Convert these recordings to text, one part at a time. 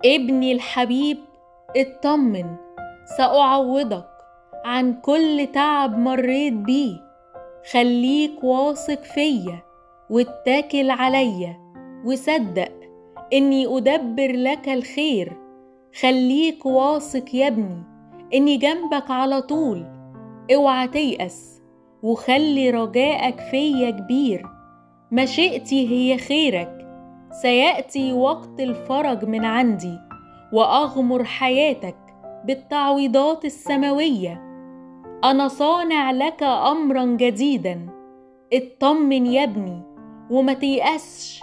ابني الحبيب، اطمن، سأعوضك عن كل تعب مريت بيه. خليك واثق فيا واتكل عليا وصدق إني أدبر لك الخير. خليك واثق يا ابني إني جنبك على طول. اوعى تيأس وخلي رجائك فيا كبير. مشيئتي هي خيرك. سيأتي وقت الفرج من عندي وأغمر حياتك بالتعويضات السماوية. أنا صانع لك أمرا جديدا. اطمن يا ابني وما تيأسش.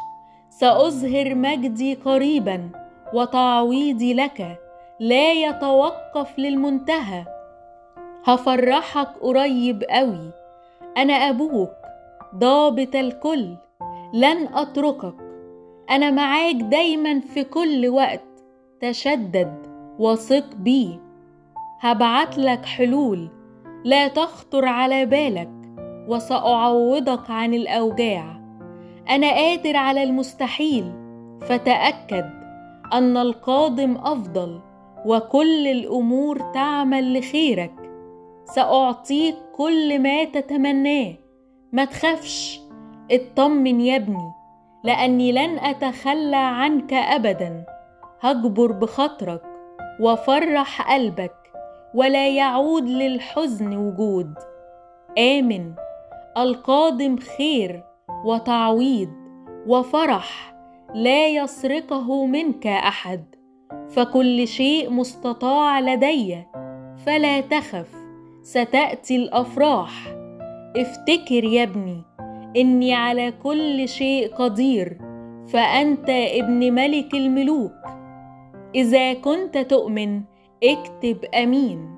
سأظهر مجدي قريبا وتعويضي لك لا يتوقف للمنتهى. هفرحك قريب قوي. أنا أبوك ضابط الكل، لن أتركك. أنا معاك دايما في كل وقت. تشدد وثق بي. هبعت لك حلول لا تخطر على بالك وسأعوضك عن الأوجاع. أنا قادر على المستحيل، فتأكد أن القادم أفضل وكل الأمور تعمل لخيرك. سأعطيك كل ما تتمناه. ما تخافش، اطمن يا ابني، لأني لن أتخلى عنك أبدا. هجبر بخاطرك وفرح قلبك ولا يعود للحزن وجود. آمن، القادم خير وتعويض وفرح لا يسرقه منك أحد. فكل شيء مستطاع لدي، فلا تخف، ستأتي الأفراح. افتكر يا ابني إني على كل شيء قدير، فأنت ابن ملك الملوك. إذا كنت تؤمن اكتب أمين.